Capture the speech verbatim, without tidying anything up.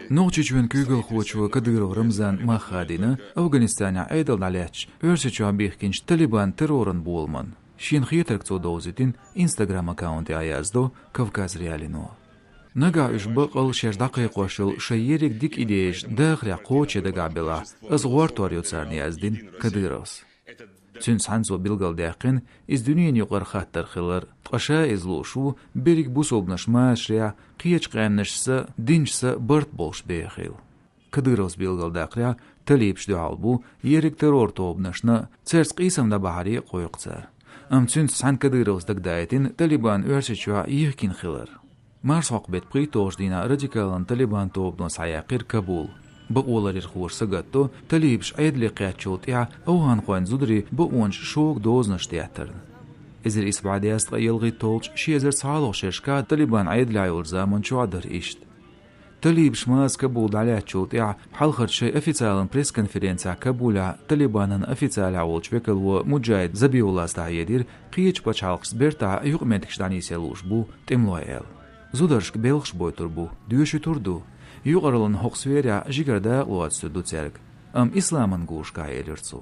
Нохчийчоьнан куьйгалхочо Кадыров Рамзана мах хадийна Афганистанехь Ӏедал дӀалаьцча Оьрсийчохь бихкинчу Талибан терроран боламан. Шена хетарг цо довзийтина Instagram аккаунте, яздо Кавказ.Реалиино. Нагахь уьш баккъал шаьш дӀакхайкхош йолу шайн ерриг дика идеяш дахарехь кхочушъян дагахь белахь, аса гӀортор ю царна, яздина Кадыровс. Цуьнца цхьаьна цо билгалдаьккхина иза дуьненан юкъара хаттар хилар, ткъа ша иза лууш ву берриг бусалбанаш машарехь, кхечу къаьмнашца, динашца барт болуш бен хила. Кадыровс билгалдаккхарехь, талибаш дуьхьал бу ерриг террор-тобанашна а, цаьрца къийсам дӀабахьаре а кхойкху цара. Амма цуьнца цхьаьна Кадыровс дагадаийтина Талибан Оьрсийчохь йихкина хилар. Марсхьокху беттан пхийтталгӀачу дийнахь радикалан Талибан тобано схьаяьккхира Кабул. Бакъоларъярхоша сагатдо талибаш Ӏедале кхаьчначул тӀаьхьа афганхойн зударийн бакъонаш шога дозанаш деттарна. Эзар исс бӀе дезткъе ялхитталгӀачу, ши эзар цхьалгӀачу шерашкахь Талибан Ӏедалехь йолчу заманчохь дара иштта. Талибаш маза Кабул дӀалаьцначул тӀаьхьа хьалхарчу шайн официалан пресс-конференцехь Кабулехь Талибанан официалехь волчу векало Муджахид Забихуллас дӀахьедира кхечу пачхьалкхашца бертахь юкъаметтигаш дӀанисъян лууш бу тӀемалой аьлла. Зударшка белхаш бойтур бу, доьшуьйтур ду. Юкъараллин хӀокху сферехь жигара дакъа лоцуьйтур ду цаьрга, амма исламан гурашкахь, элира цо.